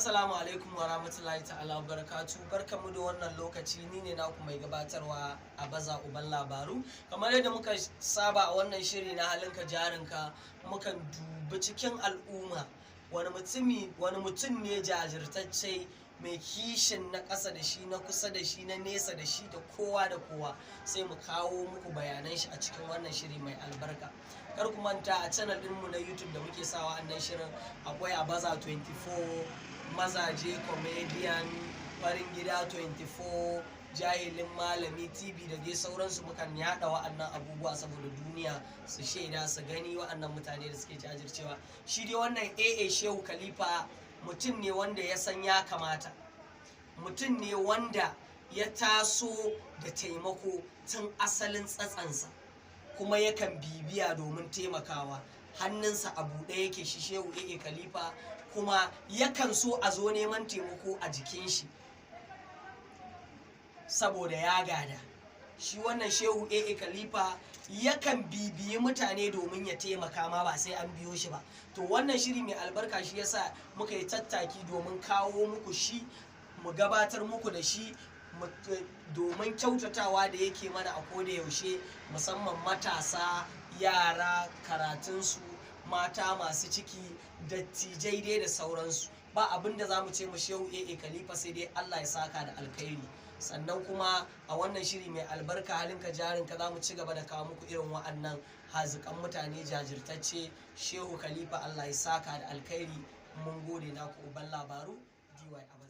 Assalamu alaikum wa rahmatullahi ta'ala wa barakatu. Barkamu da wannan lokaci. Ni ne naku mai gabatarwa a Baza Uban Labaru. Kamar yadda muka saba a wannan shiri na Halinka Jarinka, mukan dubi cikin al'umma wani mutumi, wani mutum ne jajirtacce mai kishin na ƙasa da shi, na kusa da shi, na nesa da shi, da kowa da kowa, sai mu kawo muku bayanan shi a cikin wannan shiri mai albarka. Kar ku manta, a channel ɗinmu na YouTube da muke sawa wannan shirin akwai Abaza 24, Mazaje Comedian, Farin Gida 24, Jahilin Malami TV da dai sauransu. Mukan yada wa'annan abubuwa saboda duniya su shaida, su gani wa'annan mutane da suke jajircewa. Shi dai wannan AA Shehu Khalifa mutum ne wanda ya san ya kamata, mutum ne wanda ya taso da taimako tun asalin tsatsansa, kuma yakan bibiya domin taimakawa. Hannunsa a buɗe yake, shi Shehu AA Khalifa, kuma yakan so a zo neman taimako a jikin shi saboda ya gada. Shi wannan Shehu AA Khalifa yakan bibiyi mutane domin ya taimaka ma, ba sai an biyo shi ba. To, wannan shiri mai albarka shi yasa muka yi tattaki domin kawo muku shi, mu gabatar muku da shi, domin kyautatawa da yake mana a koda yaushe, musamman matasa, yara, karatunsu, mata masu ciki, dattijai dai da sauransu. Ba abin da za mu ce mu Shehu AA Khalifa sai dai Allah ya saka da alkhairi. Sannan kuma a wannan shiri mai albarka Halinka Jarinka za mu ci gaba da kawo muku irin wa'annan hazikan mutane jajirtacce. Shehu Khalifa, Allah ya saka da alkhairi. Mun gode. Naku Uban Labaru, DY Abaza.